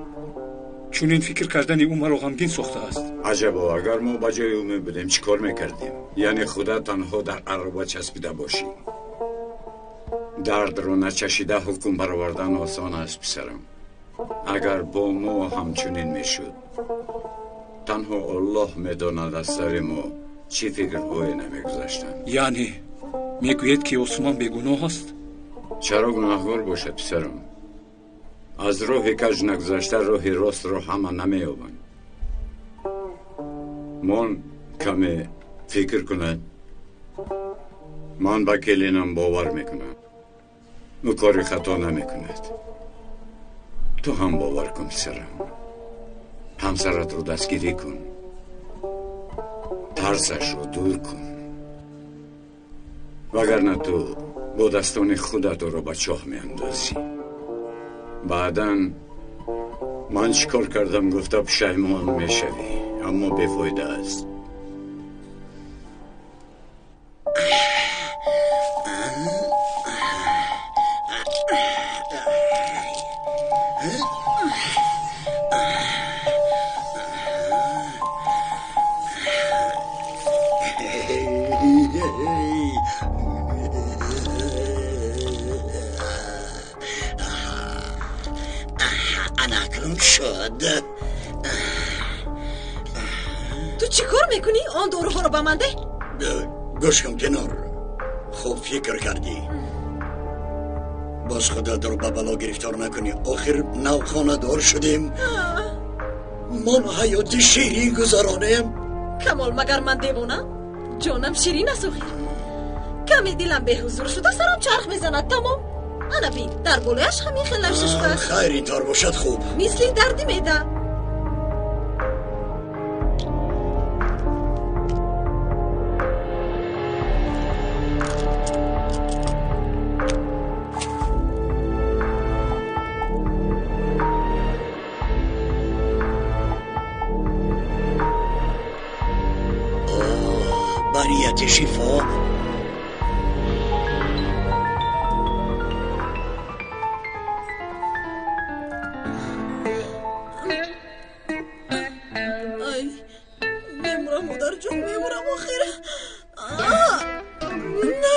Чунин фикр кардани ӯ маро ғамгин сохтааст. Аҷабо, агар мо ба ҷои ӯ мебудем, чӣ кор мекардем? Яъне худа танҳо дар ароба часпида бошӣ. Дардро начашида ҳукм баровардан осон аст, писарам. Агар бо мо ҳамчунин мешуд, танҳо Аллоҳ медонад, аз сари мо чӣ фикрҳое намегузаштанд. Яъне мегӯед, ки Осмон бегуноҳ аст? Чаро гунаҳгор бошад, писарам? Аз роҳи каҷ нагузашта роҳи ростро ҳама намеёбанд. Мон каме фикр кунад. Ман ба келинам бовар мекунам. Ӯ кори хато намекунад. Ту ҳам бовар кун, писарам. Ҳамсаратро дастгирӣ кун. Тарсашро дур кун. Вагарна ту бо дастони худат ӯро ба чоҳ меандозӣ. Баъдан ман чӣ кор кардам гуфта пушаймон мешавӣ, аммо бефоида аст. Ту чӣ кор мекунӣ? Он доруҳоро ба ман деҳ. Гӯш кун, Пинор, хуб фикр кардӣ. Боз худатро ба бало гирифтор накунӣ. Охир нав хонадор шудем. Мон ҳаёти ширин гузаронем. Камол, магар ман девонам? Ҷонам ширин аст охир. Каме дилам беҳузур шуда, сарам чарх мезанад, тамом. Ана бин, дар болояш ҳамин хел навишта шудааст. Хайр, ин тор бошад хуб. Мисли дарди меъда. Барияти шифо. Ай, мемурам, модарҷон, мемурам охир. На.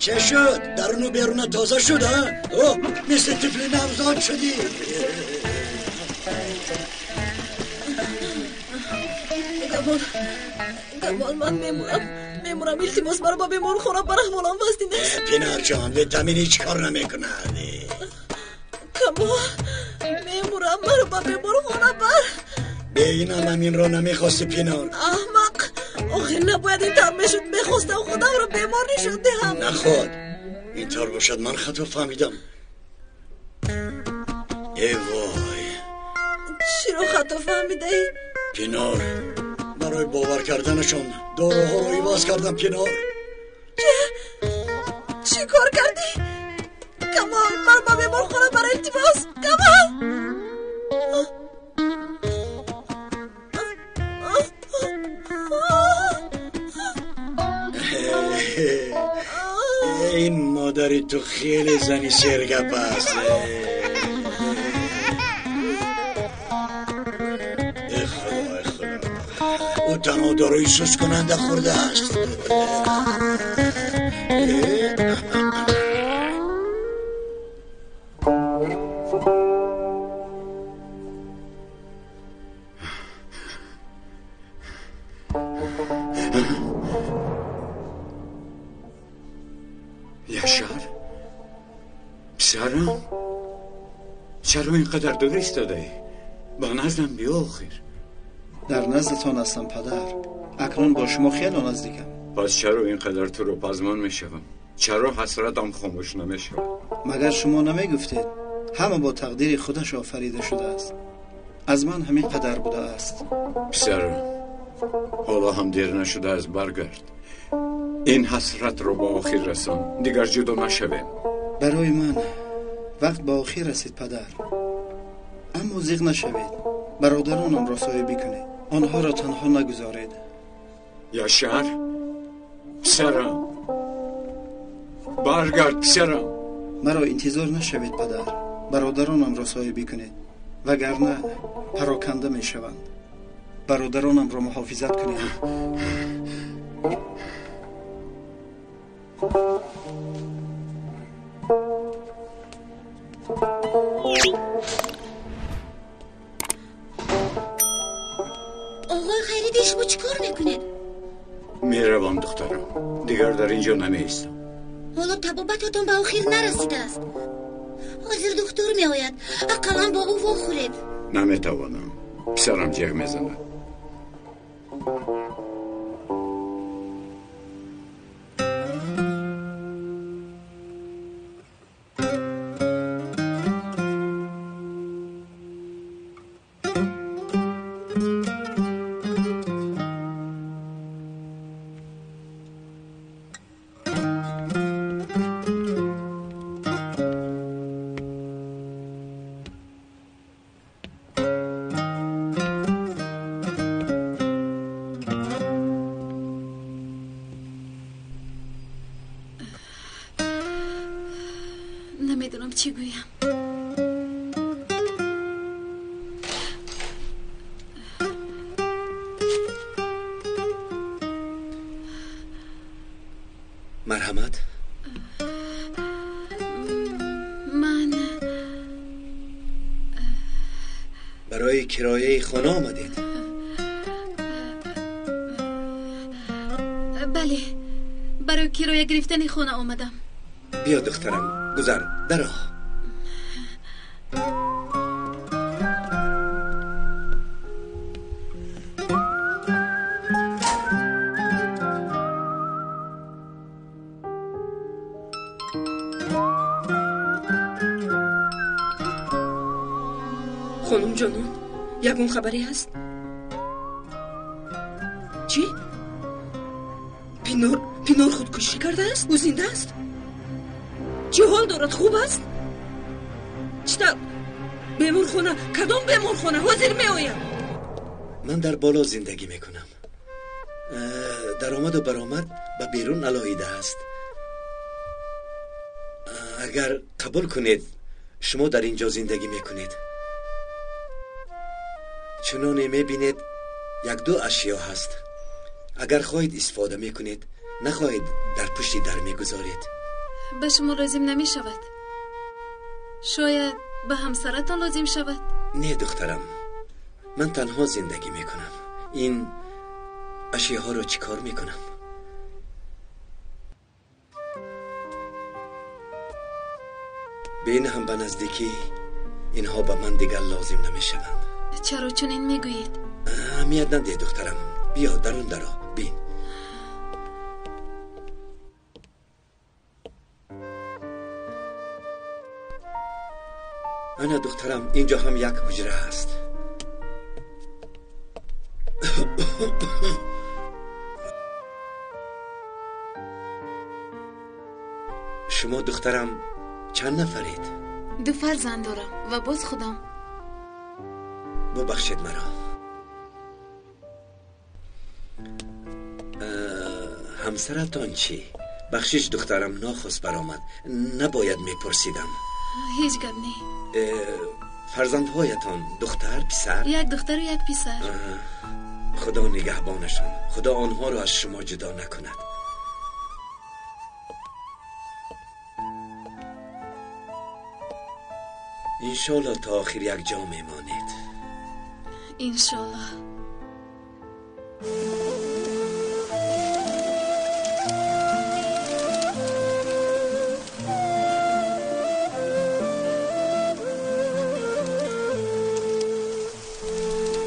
Чӣ шуд? Даруну беруна тоза шуд, а? О, мисли тифли навзод шудӣ. Камол, ман мемурам, мемурам. Илтимос, маро ба беморхона бар, аҳволам вазнин аст. Пинарҷон, витамин ҳеҷ кор намекунад. Камол, мемурам, маро ба беморхона бар. Бе инам ҳаминро намехости, Пинар. Аҳмақ, Охир набояд ин тавр мешуд. Мехостам худамро бемор нишон диҳам. Наход, ин тавр бошад ман хато фаҳмидам. Эй вой! Чиро хато фаҳмидаӣ? Пинор, барои бовар карданашон доруҳоро иваз кардам. Пинор, чӣ кор кардӣ? Камол, маро ба беморхона бар илтимос. Камол! Ин модари ту хеле зани сергап аст. Э худо, э худо, ӯ танҳо дорои сусткунанда хӯрдааст. Яшар, писарам, чаро инқадар дур истодаӣ? Ба наздам биё охир. Дар наздатон ҳастам, падар. Акнун бо шумо хеле наздикам. Пас чаро инқадар туро пазмон мешавам? Чаро ҳасратам хомӯш намешавад? Магар шумо намегуфтед ҳама бо тақдири худаш офарида шудааст? Аз ман ҳамин қадар будааст. Писарам, ҳоло ҳам дер нашудааст, баргард. Ин ҳасратро ба охир расон, дигар ҷудо нашавем. Барои ман вақт ба охир расид, падар. Аммо зиқ нашавед, бародаронамро соҳибӣ кунед, онҳоро танҳо нагузоред. Яшар, писарам, баргард, писарам. Маро интизор нашавед, падар. Бародаронамро соҳибӣ кунед, вагарна пароканда мешаванд. Бародаронамро муҳофизат кунед. Оғои Хайриддин, шумо чӣ кор мекунед? Меравам, духтарам, дигар дар ин ҷо намеистам. Ҳоло табобататон ба охир нарасидааст. Ҳозир духтур меояд, ақаллан бо ӯ вохӯред. Наметавонам, писарам ҷеғ мезанад. Намедонам чӣ гӯям. Марҳамат. Ман барои кирояи хона омадед? Бале, барои кироя гирифтани хона омадам. Биё, духтарам, гузар, даро. Хонум ҷонон, ягон хабаре ҳаст? Чӣ? Пинор худкушӣ кардааст? Ӯ зинда аст? Чӣ ҳол дорад? Хуб аст? Чӣ тавр? Беморхона? Кадом беморхона? Ҳозир меоям. Ман дар боло зиндагӣ мекунам. Даромаду баромад ба берун алоҳида аст. Агар қабул кунед, шумо дар ин ҷо зиндагӣ мекунед. Чуноне мебинед, як-ду ашё ҳаст. Агар хоҳед истифода мекунед, нахоҳед дар пушти дар мегузоред. Ба шумо лозим намешавад. Шояд ба ҳамсаратон лозим шавад. Не, духтарам, ман танҳо зиндагӣ мекунам. Ин ашёҳоро чӣ кор мекунам? Бе ин ҳам ба наздикӣ инҳо ба ман дигар лозим намешаванд. Чаро чунин мегӯед? Аҳамият надеҳ, духтарам. Биё, дарун даро, бин. Ана духтарам, инҷо ҳам як ҳуҷра ҳаст. Шумо духтарам чанд нафаред? Ду фарзанд дорам ва боз худам. Бубахшед маро. Ҳамсаратон чӣ? Бахшиш духтарам, нохост баромад. Набояд мепурсидам. Ҳеҷ гап не. Фарзандҳоятон духтар, писар? Як духтару як писар. Худо нигаҳбонашон. Худо онҳоро аз шумо ҷудо накунад. Иншоалло то охир якҷо мемонед. Иншоалло.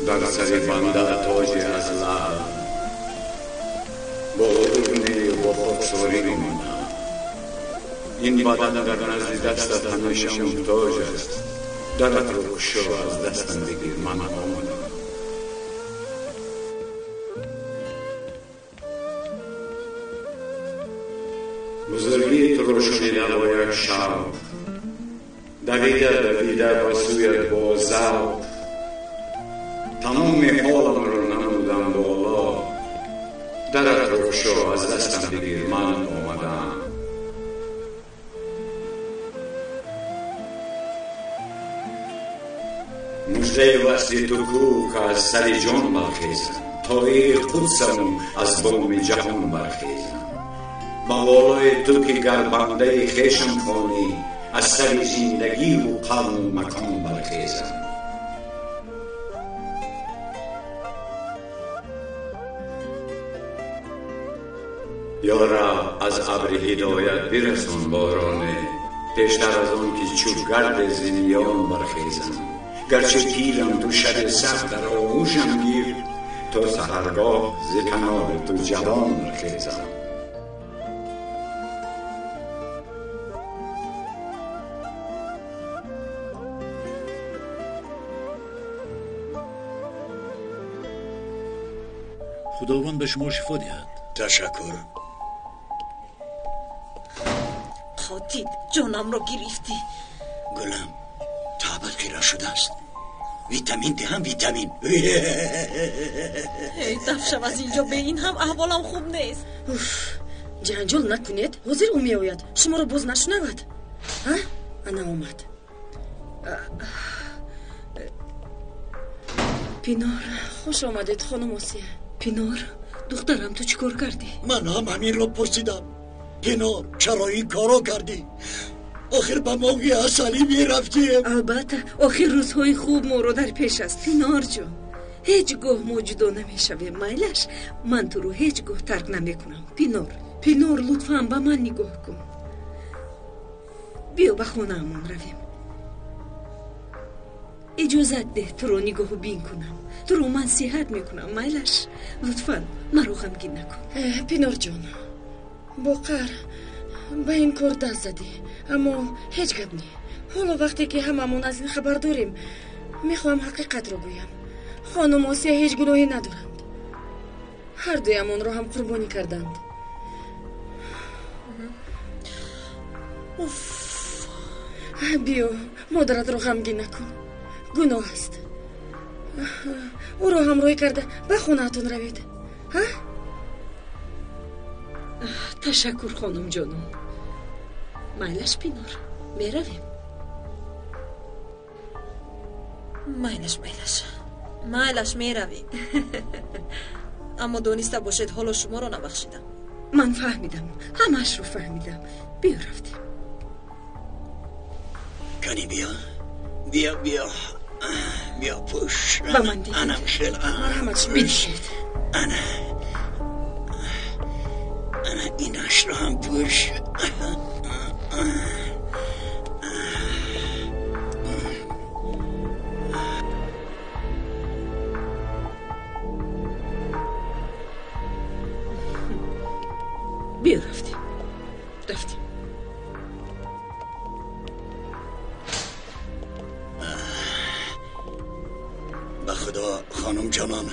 Дар сари банда тоҷи аз лаъл, бо ғурур не, бо хоксорӣ омадам. Ин бадан дар назди дастат ҳамеша муҳтоҷ аст. Даратро кушо, аз дастам бигир, ман омадам. Бузургии туро шунида бо як шавқ, давида давида ба сӯят бо завқ, тамоми ҳоламро намудам боло. Даратро кушо, аз дастам бигир, ман омадам. Муждаи васли ту кӯ, ки аз сари ҷон бархезам, тоири қудсаму аз боми ҷаҳон бархезам. Ба болои ту ки гар бандаи хешам хонӣ, аз сари зиндагиву қавму макон бархезам. Ё раб, аз абри ҳидоят бирасон бороне, пештар аз он ки чӯ гарди зиниён бархезам. Гарчи пирам, ту шаби сахт дар оғӯшам гир, то саҳаргоҳ зи канори ту ҷавон бархезам. Худованд ба шумо шифо диҳад. Ташаккур. Қотил, ҷонамро гирифтӣ. Гулам, табат хира шудааст. Витамин диҳам, витамин. Эй, дафшав аз инҷо, бе ин ҳам аҳволам хуб нест. Уф, ҷанҷол накунед, ҳозир ӯ меояд. Шуморо боз нашунавад. А? Ана омад. Пинор, хуш омадед, хонум Осия. Пинор, духтарам, ту чӣ кор кардӣ? Ман ҳам ҳаминро пурсидам. Пинор, чаро ин корро кардӣ? Охир ба моҳи асалӣ мерафтем. Албатта, охир рӯзҳои хуб моро дар пеш аст. Пинор ҷон, ҳеҷ гоҳ мо ҷудо намешавем. Майлаш, ман туро ҳеҷ гоҳ тарк намекунам. Пинор, Пинор, лутфан ба ман нигоҳ кун. Биё ба хонаамон равем. Иҷозат деҳ туро нигоҳу бин кунам. Туро ман сиҳат мекунам. Майлаш, лутфан маро ғамгин накун. Пинор ҷон, бо қаҳр ба ин кор даст задӣ, аммо ҳеҷ гап не. Ҳоло вақте ки ҳамамон аз ин хабар дорем, мехоҳам ҳақиқатро гӯям. Хонум Осия ҳеҷ гуноҳе надоранд. Ҳар дуямонро ҳам қурбонӣ карданд. Уф, биё, модаратро ғамгин накун. Гуноҳ аст. Ӯро ҳамроҳӣ карда ба хонаатон равед. Ҳа? Ташаккур, хонум ҷонум. Майлаш, Пинор, меравем. Майлаш, майлаш, майлаш, меравем. Аммо дониста бошед, ҳоло шуморо набахшидам. Ман фаҳмидам, ҳамаашро фаҳмидам. Биё, рафтем. Кани биё, биё, биё, биё, пӯш. Ба ман диҳед. Анам хел. Марҳамат, бидиҳед. Ана, ана, инашро ҳам пӯш. Биё, рафтем, рафтем. Худо хонум ҷонон,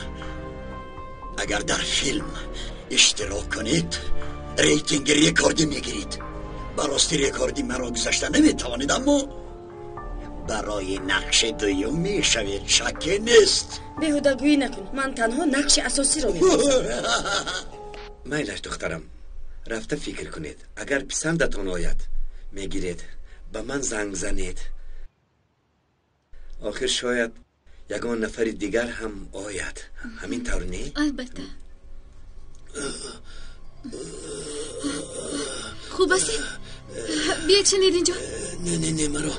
агар дар филм иштирок кунед, рейтинги рекордӣ мегиред. Ба рости рекорди маро гузашта наметавонед, аммо барои нақши дуюм мешавед, шакке нест. Беҳудагӯӣ накун, ман танҳо нақши асосиро мебозам. Майлаш, духтарам, рафта фикр кунед. Агар писандатон ояд, мегиред, ба ман занг занед. Охир шояд ягон нафари дигар ҳам ояд. Ҳамин тавр не? Албатта. Хуб ҳастед? Биёед шинед инҷо. Не, не, не, маро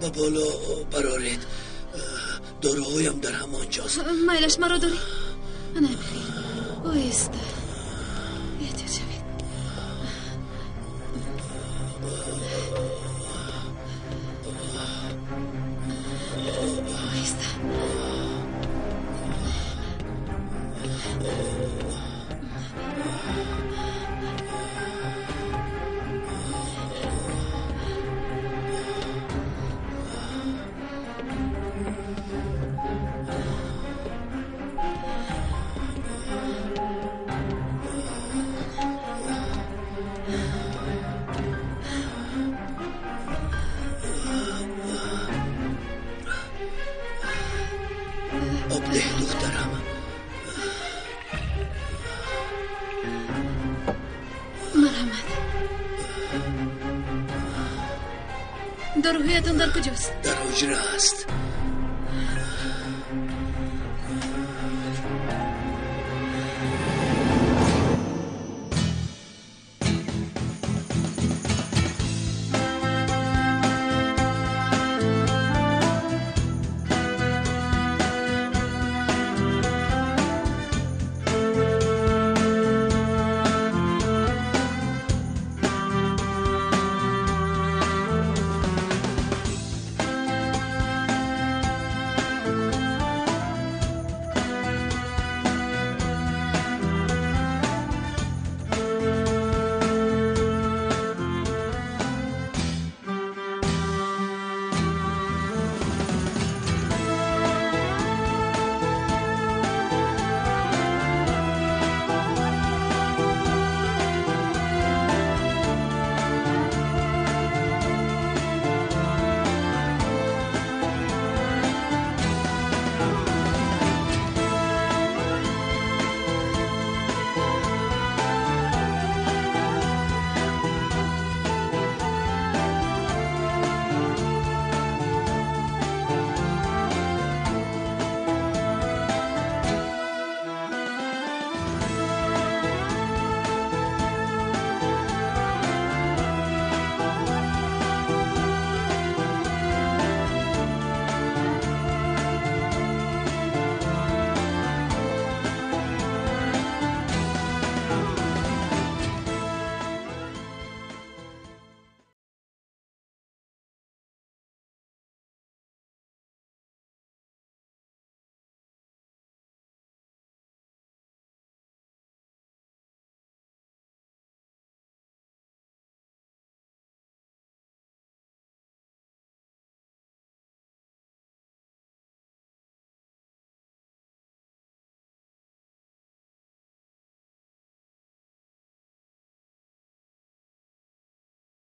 ба боло бароред. Доруҳоям дар ҳамон ҷост. Майлаш, маро доред. Ана бихел. Оҳиста. Эҳтиёт шавед. Оҳиста. Об деҳ, духтарам. Марҳамат. Доруҳоятон дар куҷост? Дар ҳуҷра аст.